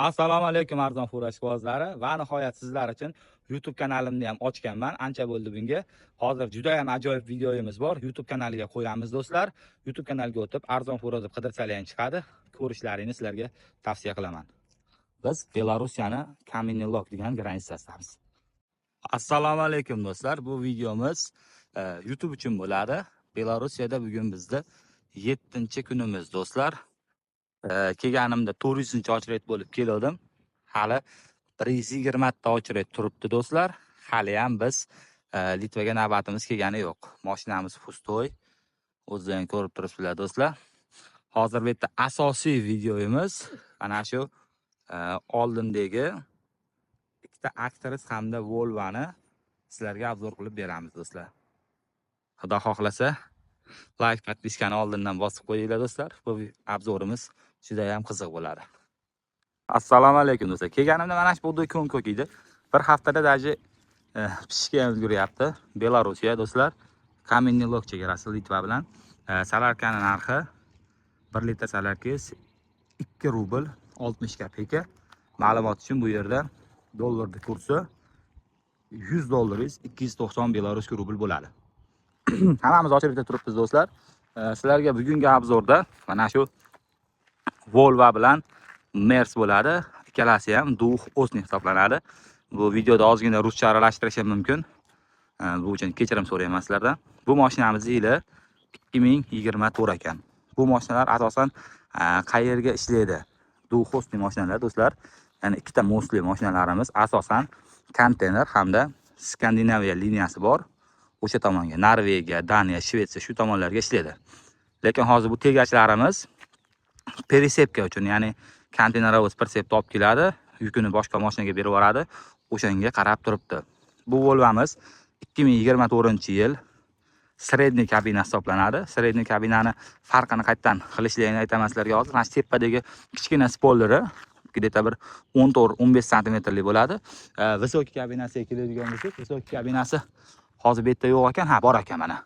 Assalomu alaykum, arzon fura ishqibozlari, va nihoyat sizlar uchun YouTube kanalimni ham ochganman. Ancha bo'ldi bunga. Hozir juda ham ajoyib videomiz bor. YouTube kanaliga qo'yamiz, do'stlar. YouTube kanaliga o'tib, arzon fura deb qidirsalar ham chiqadi. Ko'rishlaringni sizlarga tavsiya qilaman. Biz Belarusiyani Kamenny Log degan граница sidamiz. Assalomu alaykum, do'stlar. Bu videomiz YouTube uchun bo'ladi. Belarusiyada bugun bizda 7-kunimiz, do'stlar. Kelganimda 400 очередь bo'lib kelgandim. Hali 120 ta очередь turibdi, do'stlar. Hali ham biz Litvaga navbatimiz kelgani yo'q. Mashinamiz пустой. O'zlaring ko'rib turibsizlar, do'stlar. Hozir bu yerda asosiy videomiz mana shu oldindagi ikkita Actros hamda Volvo'ni sizlarga обзор qilib beramiz, do'stlar. Xudo xohlasa, like, подписка ni oldindan bosib qo'yinglar, do'stlar. Bu обзор imiz juda ham qiziq bo'ladi. Assalomu alaykum, do'stlar. Kelganimda mana shu bug'doy ko'm ko'k edi. Bir haftada даже pishishga ham ulguryapti. Belorussiya, do'stlar. Kamenny Log chegarasi Litva bilan. Солярка ni narxi, 1 litr солярка 2 rubl 60 kopeyka. Ma'lumot uchun, bu yerda dollarni kursi 100 dollaringiz 290 белорусский rubl bo'ladi. Hammamiz очередь da turibmiz, do'stlar. Sizlarga bugungi обзор da mana shu Volvo bilan Mers bo'ladi. Ikkalasi ham двухосный hisoblanadi. Bu videoda ozgina ruscha aralashtirishim mumkin. Bu uchun kechirim so'rayman sizlardan. Bu mashinamiz yili 2024 ekan. Bu mashinalar asosan qayerga ishlaydi? Двухосный mashinalar, do'stlar. Ya'ni ikkita мост li mashinalarimiz asosan konteyner hamda Skandinaviya liniyasi bor. O'sha tomonga, Norvegiya, Daniya, Shvetsiya, shu tomonlarga ishlaydi. Lekin hozir bu тягач larimiz прицепка uchun, ya'ni konteynerovоз прицеп ni olib keladi, yukini boshqa mashinaga berib yuboradi, o'shanga qarab turibdi. Bu Volvomiz 2024-yil, средний kabina hisoblanadi. Средний kabinani farqini qayerdan qilishligini aytaman sizlarga hozir. Mana shu tepadagi kichkina spoileri где-то bir 14-15 santimetrlik bo'ladi. Высокий kabinasiga keladigan bo'lsak, высокий kabinasi hozir bu yerda yo'q ekan. Ha, bor ekan mana.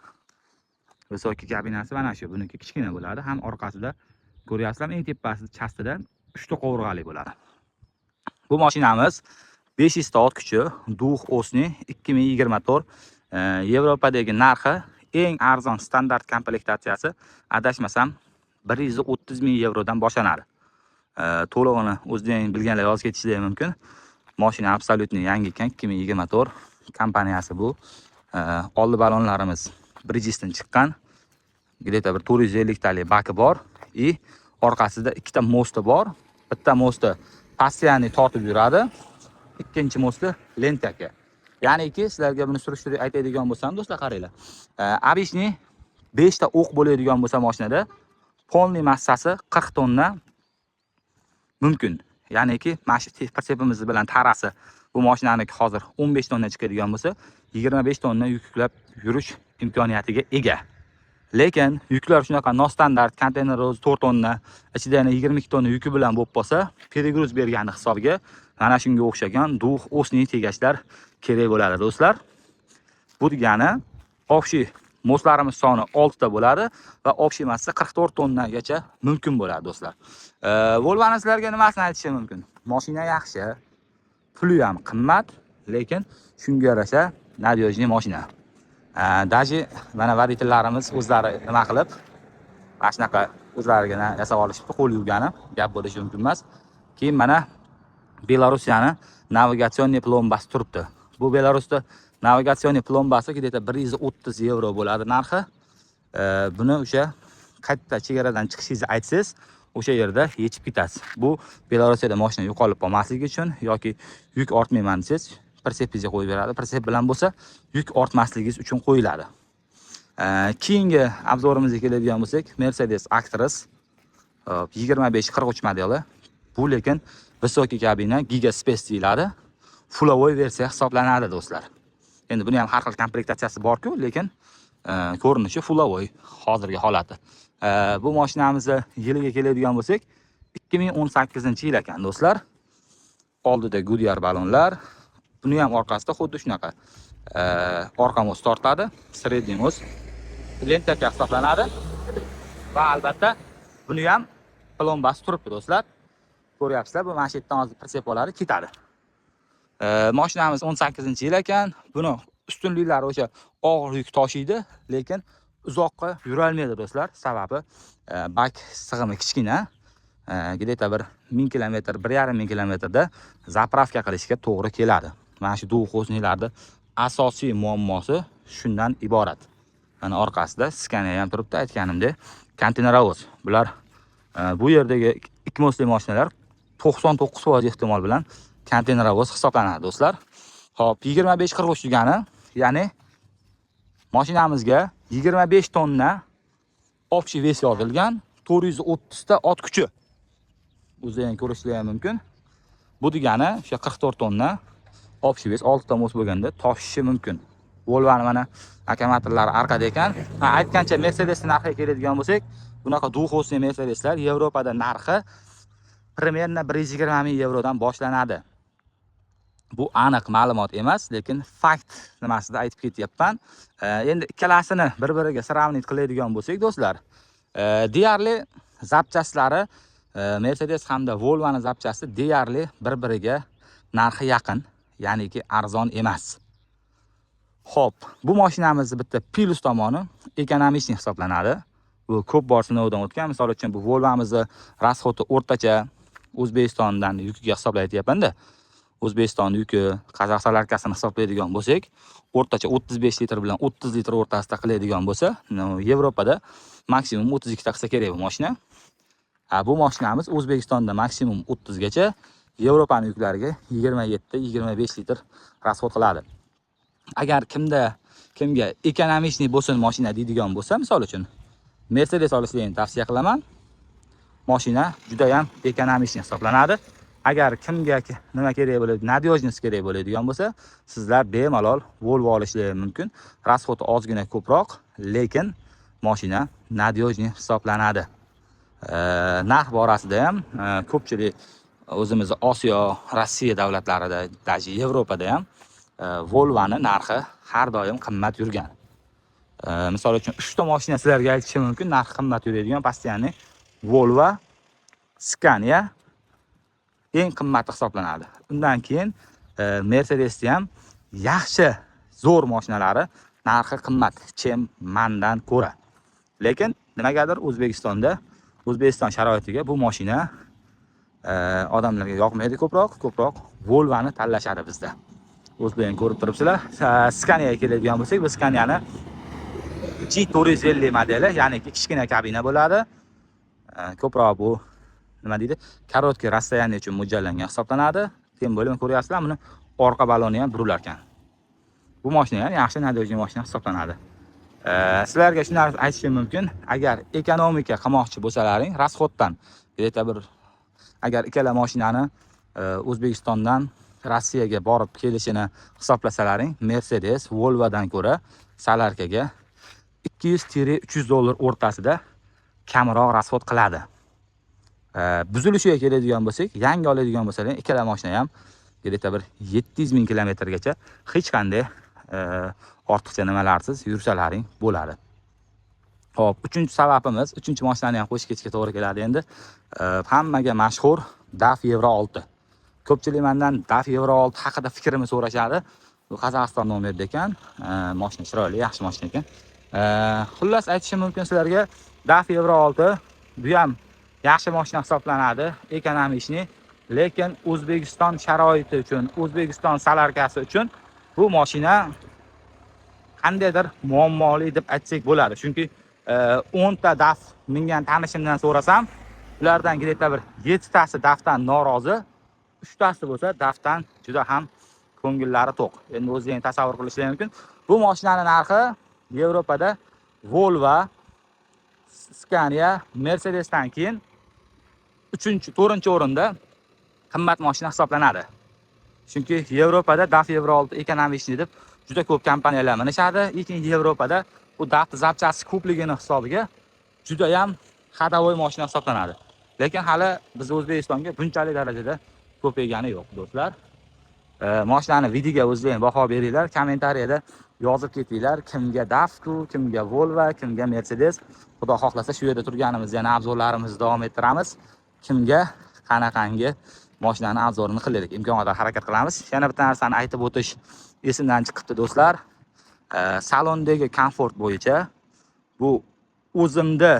Высокий kabinasi mana shu, buniki kichkina bo'ladi. Ham orqasida ko'ryapsizlarmi, eng tepasi chastida 3 ta qovurg'ali bo'ladi. Bu mashinamiz 500 ta ot kuchi, двухосный, 2024. Yevropadagi narxi, eng arzon standart komplektatsiyasi, adashmasam, 130 ming yevrodan boshlanadi. To'lig'ini o'zlaring bilganlar yozib ketishlari mumkin. Mashina абсолютно yangi ekan, 2024 kompaniyasi bu. Oldi balonlarimiz Bridgestone chiqqan. Где-то bir 450 talik baki bor и orqasida ikkita мост i bor. Bitta мост i постоянный tortib yuradi. Ikkinchi мост i лента ga. Ya'niki sizlarga buni surishtirib aytadigan bo'lsam, do'stlar, qaranglar. Обычный 5 ta o'q bo'ladigan bo'lsa mashinada, полный massasi 40 tonna mumkin. Ya'niki mana shu прицеп imiz bilan tarasi bu mashinaniki hozir 15 tonna chiqadigan bo'lsa, 25 tonna yuk yuklab yurish imkoniyatiga ega. Lekin yuklar shunaqa nostandart, konteyner o'zi 4 tonna, ichida yana 22 tonna yuki bilan bo'lib qolsa, перегруз bergani hisobiga mana shunga o'xshagan двухосный тягач lar kerak bo'ladi, do'stlar. Bu degani общий мост larimiz soni 6 ta bo'ladi va общий massa 44 tonnagacha mumkin bo'ladi, do'stlar. Volvo'ni sizlarga nimasini aytishim mumkin? Mashina yaxshi, puli ham qimmat, lekin shunga yarasha надежный mashina. Даже mana водитель larimiz o'zlari nima qilib, mana shunaqa o'zlarigina yasab olishibdi, qo'l yuvgani, gap bo'lishi mumkin emas. Keyin mana Belarusiyani навигационный plombasi turibdi. Bu Belarusda навигационный plombasi где-то 130 yevro bo'ladi narxi. Buni o'sha qayerda chegaradan chiqishingizni aytsangiz, o'sha yerda yechib ketasiz. Bu Belarusiyada mashina yo'qolib qolmasligi uchun yoki yuk ortmayman desangiz, прицеп ingizga qo'yib beradi. Прицеп bilan bo'lsa, yuk ortmasligingiz uchun qo'yiladi. Keyingi обзор imizga keladigan bo'lsak, Mercedes Actros 2543 modeli. Bu lekin высокий kabina, Giga Space deyiladi. Фуловой versiya hisoblanadi, do'stlar. Endi buni ham har xil komplektatsiyasi bor-ku, lekin ko'rinishi фуловой hozirgi holati. Bu mashinamizni yiliga keladigan bo'lsak, 2018-yil ekan, do'stlar. Oldida Goodyear balonlar, buni ham orqasida xuddi shunaqa. Orqa мост tortadi, средний мост лента ga hisoblanadi va albatta buni ham plombasi turibdi, do'stlar. Ko'ryapsizlar, bu mana shu yerdan hozir прицеп oladi, ketadi. Mashinamiz 18-yil ekan. Buni ustunliklari o'sha og'ir yuk toshiydi, lekin uzoqqa yurolmaydi, do'stlar. Sababi bak sig'imi kichkina. Где-то bir 1000 kilometr, 1,5 ming kilometrda заправка qilishga to'g'ri keladi. Mana shu двухосный larni asosiy muammosi shundan iborat. Mana orqasida Scania ham turibdi, aytganimdek, konteynerovoz. Bular bu yerdagi ikki мост li mashinalar 99% ehtimol bilan konteynerovoz hisoblanadi, do'stlar. Xo'p, 25,43 degani, ya'ni mashinamizga 25 tonna общий вес yozilgan, 430 ta ot kuchi. O'zlaring ko'rishlar ham mumkin. Bu degani o'sha 44 tonna общий вес, 6 ta мост bo'lganda toshishi mumkin. Volvoni mana akkumulyatorlari orqada ekan. Ha, aytgancha, Mercedes narxiga keladigan bo'lsak, bunaqa двухосный Mercedeslar Yevropada narxi примерно 120 ming yevrodan boshlanadi. Bu aniq ma'lumot emas, lekin fakt nimasida aytib ketyapman. Endi ikkalasini bir-biriga сравнить qiladigan bo'lsak, do'stlar, deyarli запчасть lari, Mercedes hamda Volvoning запчасть i deyarli bir-biriga narxi yaqin, ya'niki arzon emas. Xo'p, bu mashinamizni bitta плюс tomoni экономичный hisoblanadi. Bu ko'p bor sinovdan o'tgan. Misol uchun, bu Volvomizni расход i o'rtacha O'zbekistondan yukiga hisoblayapman-da. O'zbekiston yuki, Qozoq солярка sini hisoblaydigan bo'lsak, o'rtacha 35 litr bilan 30 litr o'rtasida qiladigan bo'lsa, Yevropada maksimum 32 ta qilsa kerak bu mashina. Ha, bu mashinamiz O'zbekistonda maksimum 30 gacha, Yevropani yuklariga 27-25 litr расход qiladi. Agar kimda kimga экономичный bo'lsin mashina deydigan bo'lsa, misol uchun, Mercedes olishlikni tavsiya qilaman. Mashina juda ham экономичный hisoblanadi. Agar kimga nima kerak bo'ladi, надежность kerak bo'ladigan bo'lsa, sizlar bemalol Volvo olishlari mumkin. Расход i ozgina ko'proq, lekin mashina надежный hisoblanadi. Narx borasida ham ko'pchilik o'zimizni Osiyo, Rossiya davlatlarida, даже Yevropada ham Volvoning narxi har doim qimmat yurgan. Misol uchun, 3 ta mashina sizlarga aytishim mumkin, narxi qimmat yuradigan постоянный: Volvo, Scania eng qimmati hisoblanadi. Undan keyin Mercedesni ham yaxshi, zo'r mashinalari narxi qimmat, чем mandan ko'ra. Lekin nimagadir O'zbekistonda, O'zbekiston sharoitiga bu mashina odamlarga yoqmaydi ko'proq, ko'proq Volvoni tanlashadi bizda. O'zlaring ko'rib turibsizlar. Scaniaga keladigan bo'lsak, bu Scaniani G450 modeli, ya'ni kichkina kabina bo'ladi. Ko'proq bu nima deydi, короткий расстояние uchun mo'ljallangan hisoblanadi. Тем более ko'ryapsizlar, buni orqa baloni ham burilar ekan. Bu mashina ham yaxshi, надежный mashina hisoblanadi. Sizlarga shu narsani aytishim mumkin: agar экономика qilmoqchi bo'lsalaring расход dan, где-то bir agar ikkala mashinani O'zbekistondan Rossiyaga borib kelishini hisoblasalaring, Mercedes Volvodan ko'ra солярка ga 200-300 dollar o'rtasida kamroq расход qiladi. Buzilishiga keladigan bo'lsak, yangi oladigan bo'lsalar, ikkala mashina ham где-то bir 700 ming kilometrgacha hech qanday ortiqcha nimalarsiz yursalaring bo'ladi. Xo'p, uchinchi sababimiz, uchinchi mashinani ham qo'shib ketishga to'g'ri keladi endi. Hammaga mashhur DAF Euro 6. Ko'pchilik mendan DAF Euro 6 haqida fikrimni so'rashadi. Bu Qozog'iston nomerda ekan. Mashina chiroyli, yaxshi mashina ekan. Xullas, aytishim mumkin sizlarga, DAF Euro 6 bu ham yaxshi mashina hisoblanadi, экономичный, lekin O'zbekiston sharoiti uchun, O'zbekiston солярка si uchun bu mashina qandaydir muammoli deb aytsak bo'ladi. Chunki 10 ta DAF mingan tanishimdan so'rasam, ulardan где-то bir 7 tasi DAFdan norozi, 3 tasi bo'lsa DAFdan juda ham ko'ngillari to'q. Endi o'zlaring tasavvur qilishlari mumkin. Bu mashinani narxi Yevropada Volvo, Scania, Mercedesdan keyin 3-, 4-o'rinda qimmat mashina hisoblanadi. Chunki Yevropada DAF Euro 6 экономичный deb juda ko'p kompaniyalar minishadi. Lekin Yevropada bu DAF запчасть i ko'pligini hisobiga juda ham ходовой mashina hisoblanadi. Lekin hali biz O'zbekistonga bunchalik darajada ko'paygani yo'q, do'stlar. Mashinani вид iga o'zlaring baho beringlar, kommentariyada yozib ketinglar, kimga DAF-ku, kimga Volvo, kimga Mercedes. Xudo xohlasa, shu yerda turganimizda yana обзор larimizni davom ettiramiz. Kimga Qanaqangi mashinani обзор ini qilaylik. Imkon qadar harakat qilamiz. Yana bitta narsani aytib o'tish esimdan chiqibdi, do'stlar. Salondagi komfort bo'yicha bu o'zimda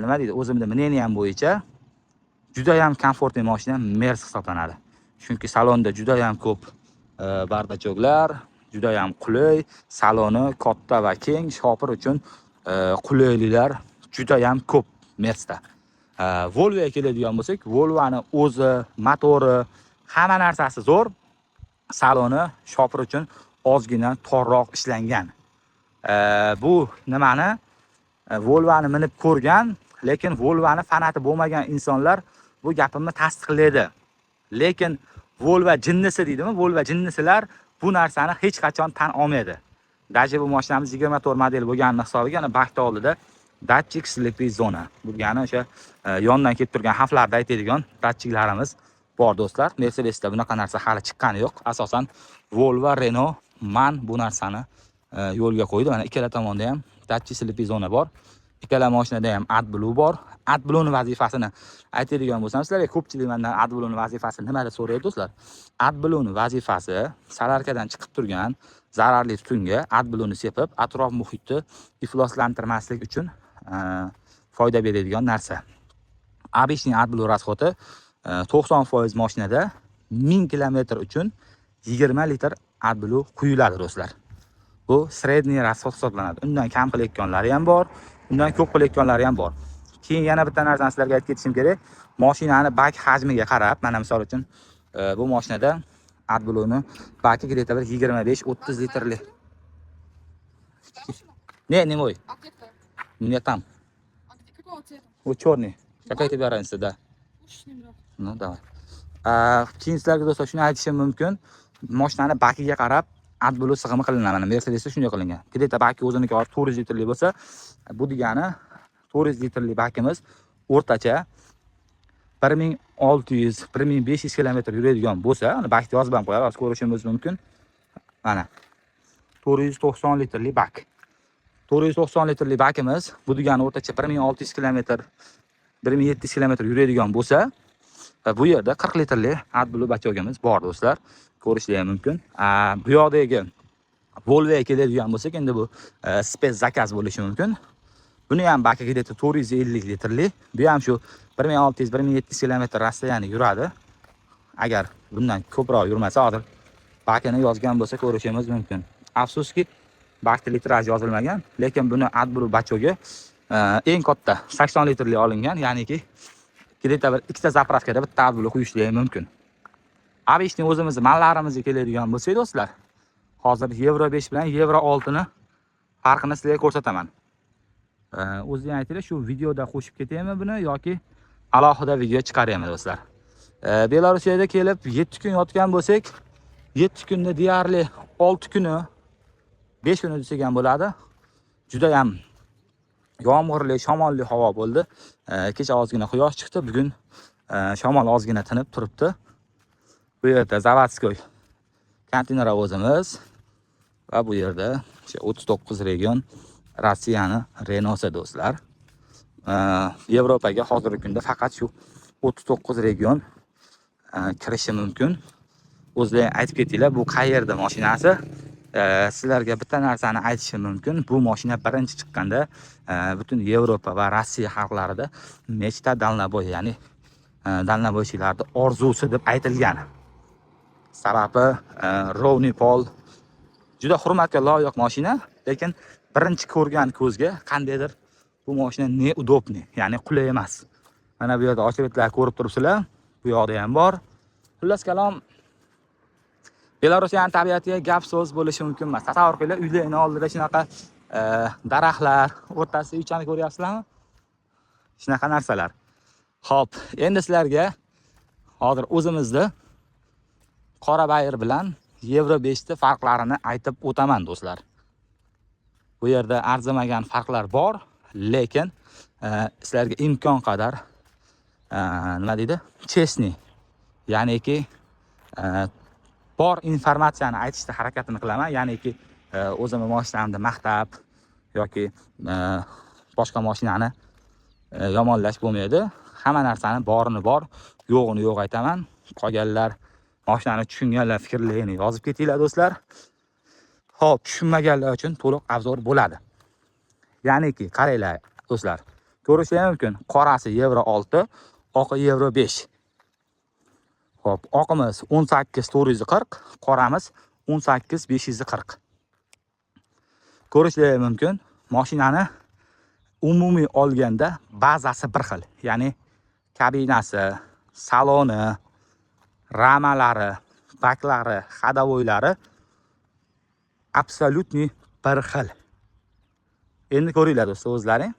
nima deydi, o'zimda мнение m bo'yicha juda ham komfortli mashina Merc hisoblanadi. Chunki salonda juda ham ko'p бардачок lar, juda ham qulay, saloni katta va keng, shopir uchun qulayliklar juda ham ko'p Mercda. Volvoga keladigan bo'lsak, Volvoni o'zi, motori, hamma narsasi zo'r. Saloni shopir uchun ozgina torroq ishlangan. Bu nimani Volvoni minib ko'rgan, lekin Volvoni fanati bo'lmagan insonlar bu gapimni tasdiqlaydi. Lekin Volvo jinnisi deydimi? Volvo jinnisilar bu narsani hech qachon tan olmaydi. Даже bu mashinamiz 24 model bo'lganini hisobiga ana bakni oldida датчик слепой зона. Bu degani o'sha yondan kelib turgan xavflarni aytadigan datchiklarimiz bor, do'stlar. Mercedesda bunaqa narsa hali chiqqani yo'q. Asosan Volvo, Renault, MAN bu narsani yo'lga qo'ydi. Mana ikkala tomonda ham датчик слепой зона bor. Ikkala mashinada ham AdBlue bor. AdBlue'ni vazifasini aytadigan bo'lsam, sizlarga ko'pchilik mendan AdBlue'ni vazifasi nima deb so'raydi, do'stlar. AdBlue'ni vazifasi солярка dan chiqib turgan zararli tutunga AdBlue'ni sepib, atrof muhitni ifloslantirmaslik uchun foyda beradigan narsa. Обычный AdBlue расход i 90% mashinada 1000 kilometr uchun 20 litr AdBlue quyiladi, do'stlar. Bu средний расход hisoblanadi. Undan kam qilayotganlari ham bor, undan ko'p qilayotganlari ham bor. Keyin yana bitta narsani sizlarga aytib ketishim kerak. Mashinani bak hajmiga qarab, mana misol uchun bu mashinada AdBlue'ni baki где-то bir 25-30 litrli. Не, не мой. А где твоя? У меня там. А где, какого цвета? Вот черный. Какая тебе разница, да? Хочешь с ним брать? Ну, давай. Keyin sizlarga, do'stlar, shuni aytishim mumkin. Mashinani bakiga qarab AdBlue sig'imi qilinadi. Mana Mercedesda shunday qilingan. Где-то baki o'ziniki hozir 400 litrli bo'lsa, bu degani 400 litrli bakimiz o'rtacha 1600 1500 kilometr yuradigan bo'lsa, ana bakni yozib ham qo'yadi, hozir ko'rishimiz mumkin. Mana 490 litrli bak. 490 litrli bakimiz, bu degani o'rtacha 1600 kilometr, 1700 kilometr yuradigan bo'lsa, va bu yerda 40 litrli AdBlue бачок imiz bor, do'stlar. Ko'rishlar ham mumkin. Bu yoqdagi Volvoga keladigan bo'lsak, endi bu спец заказ bo'lishi mumkin. Buni ham baki где-то 450 litrli. Bu ham shu 1600 1700 kilometr расстояние yuradi. Agar bundan ko'proq yurmasa, hozir bakini yozgan bo'lsa ko'rishimiz mumkin. Afsuski, bakni litraj yozilmagan, lekin buni AdBlue бачок i eng katta 80 litrli olingan, ya'niki где-то bir ikkita заправка da bitta AdBlue quyishligi mumkin. Обычный o'zimizni MANlarimizga keladigan bo'lsak, do'stlar, hozir Yevro 5 bilan Yevro 6 ni farqini sizlarga ko'rsataman. O'zi aytinglar, shu videoda qo'shib ketaymi buni yoki alohida video chiqaraymi, do'stlar? Belarusiyada kelib 7 kun yotgan bo'lsak, 7 kunda deyarli 6 kuni, 5 kuni desak ham bo'ladi. Juda ham yomg'irli, shamolli havo bo'ldi. Kecha ozgina quyosh chiqdi, bugun shamol ozgina tinib turibdi. Bu yerda заводской konteynerovozimiz va bu yerda o'sha 39 region Rossiyani Renaultsi, do'stlar. Yevropaga hozirgi kunda faqat shu 39 region kirishi mumkin. O'zlari aytib ketinglar, bu qayerda mashinasi? Sizlarga bitta narsani aytishim mumkin. Bu mashina birinchi chiqqanda butun Yevropa va Rossiya xalqlarida мечта дальнобой, ya'ni дальнобойщик larni orzusi deb aytilgan. Sababi ровный pol, juda hurmatga loyiq mashina, lekin birinchi ko'rgan ko'zga qandaydir bu mashina неудобный, ya'ni qulay emas. Mana bu yerda очередь lar ko'rib turibsizlar, bu yoqda ham bor. Xullas kalom, Belarusiyani tabiatiga gap so'z bo'lishi mumkin emas. Tasavvur qilinglar, uylarning oldida shunaqa daraxtlar, o'rtasida uychani ko'ryapsizlarmi? Shunaqa narsalar. Xo'p, endi sizlarga hozir o'zimizni qora bayir bilan Yevro 5 ni farqlarini aytib o'taman, do'stlar. Bu yerda arzimagan farqlar bor, lekin sizlarga imkon qadar nima deydi? Честный, ya'niki bor informatsiyani aytishda harakatini qilaman, ya'niki o'zimni mashinamni maqtab yoki boshqa mashinani yomonlash bo'lmaydi. Hamma narsani borini bor, yo'g'ini yo'q aytaman. Qolganlar, mashinani tushunganlar fikrlarini yozib ketinglar, do'stlar. Xo'p, tushunmaganlar uchun to'liq обзор bo'ladi. Ya'niki, qaranglar, do'stlar. Ko'rishingiz mumkin. Qorasi Yevro 6, oqi Yevro 5. Xo'p, oqimiz 18 440, qoramiz 18 540. Ko'rishingiz mumkin. Mashinani umumiy olganda bazasi bir xil. Ya'ni kabinasi, saloni, ramalari, baklari, ходовой lari абсолютный bir xil. Endi ko'ringlar, do'stlar, o'zlaring.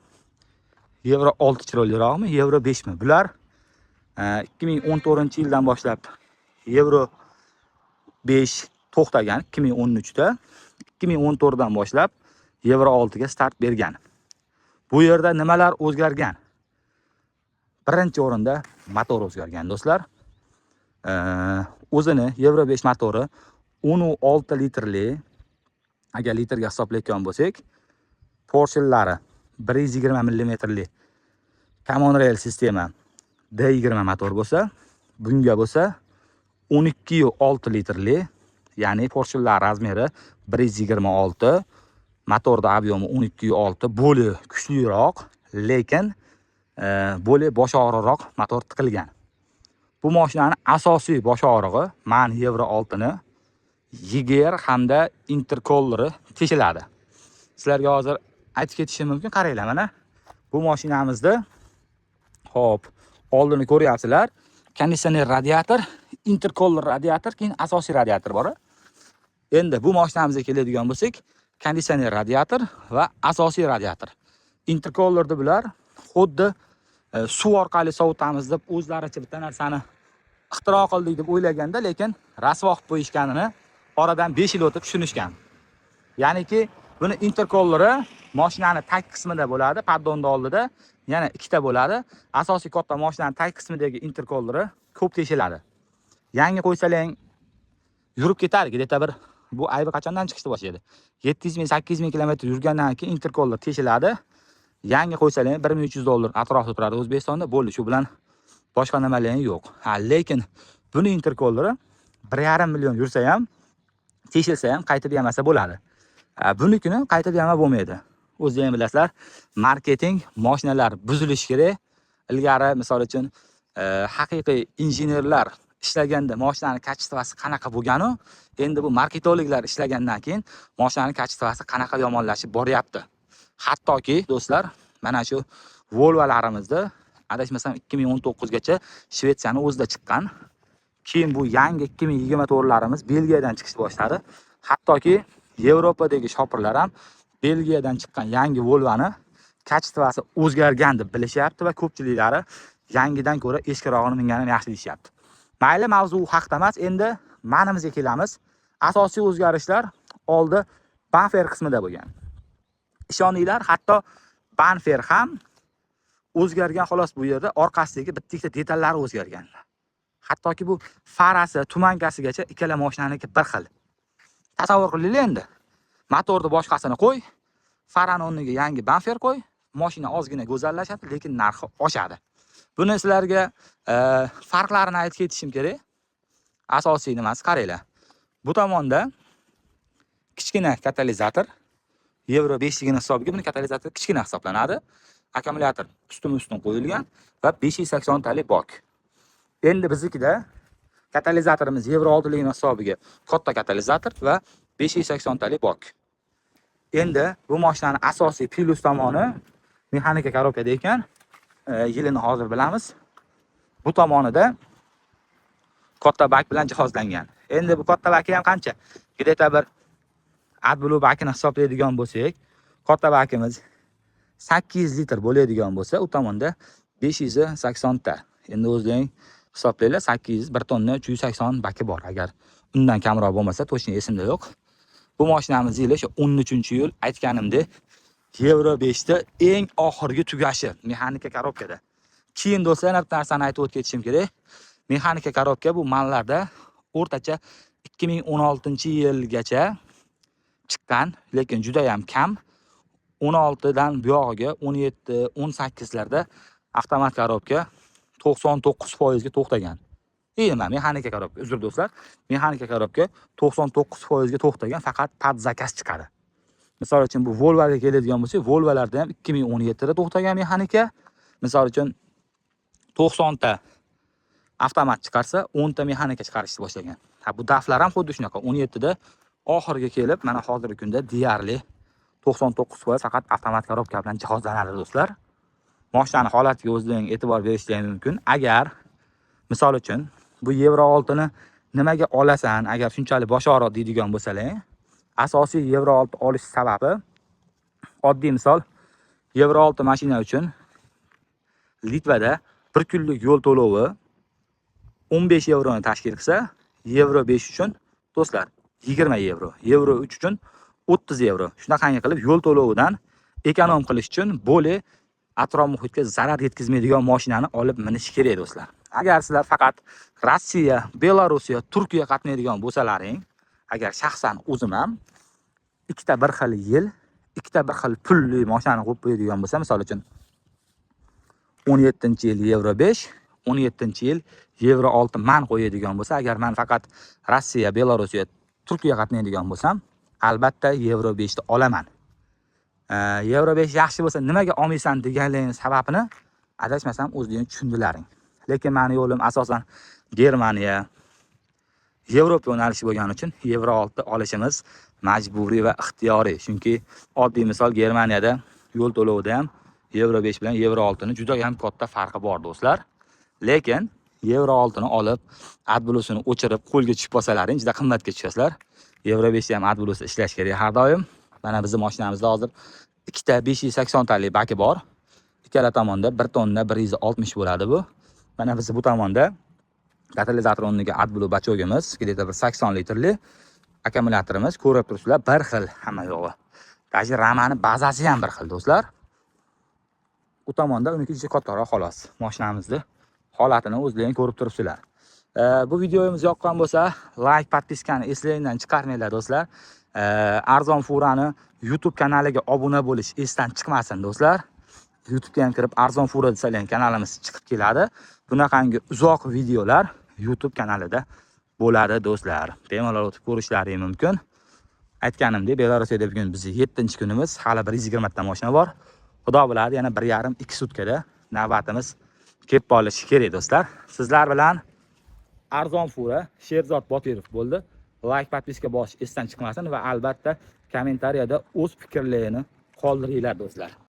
Yevro 6 chiroyliroqmi, Yevro 5 mi? Bular 2014-yildan boshlab Yevro 5 to'xtagan 2013da, 2014 dan boshlab Yevro 6 ga start bergan. Bu yerda nimalar o'zgargan? Birinchi o'rinda motor o'zgargan, do'stlar. O'zini Yevro 5 motori 10.6 litrli, agar litrga hisoblayotgan bo'lsak, поршень lari 120 millimetrli common rail sistema D20 motor bo'lsa, bunga bo'lsa 12.6 litrli, ya'ni поршень lar размер i 126, motorda объем i 12.6, более kuchliroq, lekin более bosh og'riqroq motor tiqilgan. Bu mashinani asosiy bosh og'rig'i MAN Yevro 6 ni EGR hamda interkulleri teshiladi. Sizlarga hozir aytib ketishim mumkin. Qaranglar, mana bu mashinamizda, hop, oldini ko'ryapsizlar. Konditsioner radiator, interkuller radiator, keyin asosiy radiator bor. Endi bu mashinamizga keladigan bo'lsak, konditsioner radiator va asosiy radiator. Interkullerni bular xuddi suv orqali sovutamiz deb o'zlaricha bitta narsani ixtiro qildik deb o'ylaganda, lekin rasvo qilib qo'yishganini oradan 5 yil o'tib tushunishgan. Ya'niki buni interkulleri mashinani tag qismida bo'ladi, поддон ni oldida yana ikkita bo'ladi. Asosiy katta mashinani tag qismidagi interkulleri ko'p teshiladi. Yangi qo'ysalang yurib ketadi, где-то bir bu aybi qachondan chiqishni boshlaydi? 700 ming, 800 ming kilometr yurgandan keyin interkuller teshiladi. Yangi qo'ysalang 1300 dollar atrofida turadi O'zbekistonda, bo'ldi, shu bilan boshqa nimalar yo'q. Ha, lekin buni interkulleri 1,5 million yursa ham, teshilsa ham qaytib yamasa bo'ladi. Ha, bunikini qaytib yama bo'lmaydi. O'zingiz ham bilasizlar, marketing mashinalar buzilishi kerak. Ilgari misol uchun haqiqiy injenerlar ishlaganda mashinani качество si qanaqa bo'lganu, endi bu marketologlar ishlagandan keyin mashinani качество si qanaqa yomonlashib boryapti. Hattoki, do'stlar, mana shu Volvolarimizda adashmasam 2019 gacha Shvetsiyani o'zida chiqqan. Keyin bu yangi 2024larimiz Belgiyadan chiqishni boshladi. Hattoki Yevropadagi shopirlar ham Belgiyadan chiqqan yangi Volvoni качество si o'zgargan deb bilishyapti va ko'pchiliklari yangidan ko'ra eskirog'ini minganim yaxshi deyishyapti. Mayli, mavzu u haqda emas, endi manimizga kelamiz. Asosiy o'zgarishlar oldi bamper qismida bo'lgan. Ishoninglar, hatto bamper ham o'zgargan xolos, bu yerda orqasidagi bitta ikkita detallari o'zgargan. Hattoki bu farasi, туманка sigacha ikkala mashinaniki bir xil. Tasavvur qilinglar endi. Motorni boshqasini qo'y, farani o'rniga yangi bamper qo'y, mashina ozgina go'zallashadi, lekin narxi oshadi. Buni sizlarga farqlarini aytib ketishim kerak. Asosiy nimasi, qaranglar. Bu tomonda kichkina katalizator, Yevro 5 ligini hisobiga buni katalizator kichkina hisoblanadi. Akkumulyator ustma-ustun qo'yilgan va 580 talik bok. Endi biznikida katalizatorimiz Yevro 6 ligini hisobiga katta katalizator va 580 talik bok. Endi bu mashinani asosiy plyus tomoni mexanika korobkada ekan. Yilini hozir bilamiz. Bu tomonida katta bak bilan jihozlangan. Endi bu katta baki ham qancha? Где-то bir AdBlue bakini hisoblaydigan bo'lsak, katta bakimiz 800 litr bo'ladigan bo'lsa, u tomonda 580 ta. Endi o'zlaring hisoblanglar, 800, 1 tonna 380 baki bor. Agar undan kamroq bo'lmasa, точно esimda yo'q. Bu mashinamiz yili o'sha 13-yil, aytganimdek, Yevro 5 da eng oxirgi tugashi mexanika korobkada. Keyin, do'stlar, yana bitta narsani aytib o'tib ketishim kerak. Mexanika korobka bu manlarda o'rtacha 2016-yilgacha chiqqan, lekin juda ham kam. 16 dan buyog'iga 17, 18 larda avtomat korobka 99% ga to'xtagan. Nima, mexanika коробка, uzr do'stlar, mexanika коробка 99% ga to'xtagan, faqat под заказ chiqadi. Misol uchun, bu Volvoga keladigan bo'lsak, Volvolarda ham 2017 da to'xtagan mexanika. Misol uchun, 90 ta avtomat chiqarsa, 10 ta mexanika chiqarishni boshlagan. Ha, bu DAFlar ham xuddi shunaqa. 17 da oxiriga kelib, mana hozirgi kunda deyarli 99% faqat avtomat коробка bilan jihozlanadi do'stlar. Moshinani holatiga o'zing e'tibor berishlari mumkin. Agar misol uchun bu Yevro 6 ni nimaga olasan, agar shunchalik bosh og'riq deydigan bo'lsalar, asosiy Yevro 6 olish sababi, oddiy misol, Yevro 6 mashina uchun Litvada bir kunlik yo'l to'lovi 15 yevroni tashkil qilsa, Yevro 5 uchun do'stlar 20 yevro, Yevro 3 uchun 30 yevro. Shunaqangi qilib yo'l to'lovidan эконом qilish uchun более atrof muhitga zarar yetkazmaydigan mashinani olib minish kerak do'stlar. Agar sizlar faqat Rossiya, Belorussiya, Turkiya qatnaydigan bo'lsalaring, agar shaxsan o'zim ham ikkita bir xil yil, ikkita bir xil pulli mashinani qo'yib qo'yadigan bo'lsa, misol uchun 17-yil Yevro 5, 17-yil Yevro 6 man qo'yadigan bo'lsa, agar man faqat Rossiya, Belorussiya, Turkiya qatnaydigan bo'lsam, albatta Yevro 5 ni olaman. Yevro 5 yaxshi bo'lsa, nimaga olmaysan deganligini sababini adashmasam o'zlaring tushundilaring. Lekin mani yo'lim asosan Germaniya, Yevropa yo'nalishi bo'lgani uchun Yevro 6 olishimiz majburiy va ixtiyoriy. Chunki oddiy misol, Germaniyada yo'l to'lovida ham Yevro 5 bilan Yevro 6 ni juda ham katta farqi bor do'stlar. Lekin Yevro 6 ni olib, AdBlue'sini o'chirib, qo'lga tushib qolsalaring, juda qimmatga tushasizlar. Yevro 5 ham AdBlue'si ishlash kerak har doim. Mana bizning mashinamizda hozir ikkita 580 talik baki bor. Ikkala tomonda 1 tonna 160 bo'ladi bu. Mana biz bu tomonda katalizator o'rniga AdBlue бачок imiz, где-то bir 80 litrli akkumulyatorimiz, ko'rib turibsizlar, bir xil hamma yog'i. Даже ramani bazasi ham bir xil do'stlar. U tomonda uniki juda kattaroq xolos. Mashinamizni holatini o'zlaring ko'rib turibsizlar. Bu videomiz yoqqan bo'lsa, like, подписка ni eslangdan chiqarmanglar do'stlar. Arzon furani YouTube kanaliga obuna bo'lish esdan chiqmasin do'stlar. YouTubega ham kirib Arzon fura desalar ham kanalimiz chiqib keladi. Bunaqangi uzoq videolar YouTube kanalida bo'ladi do'stlar. Bemalol o'tib ko'rishlaring mumkin. Aytganimdek, Belarusiyada bugun bizning 7-kunimiz, hali 120 ta mashina bor. Xudo biladi, yana 1,5-2 sutkada navbatimiz kelib qolishi kerak do'stlar. Sizlar bilan Arzon fura Sherzod Botirov bo'ldi. Like, подписка bosish esdan chiqmasin va albatta kommentariyada o'z fikrlarini qoldiringlar do'stlar.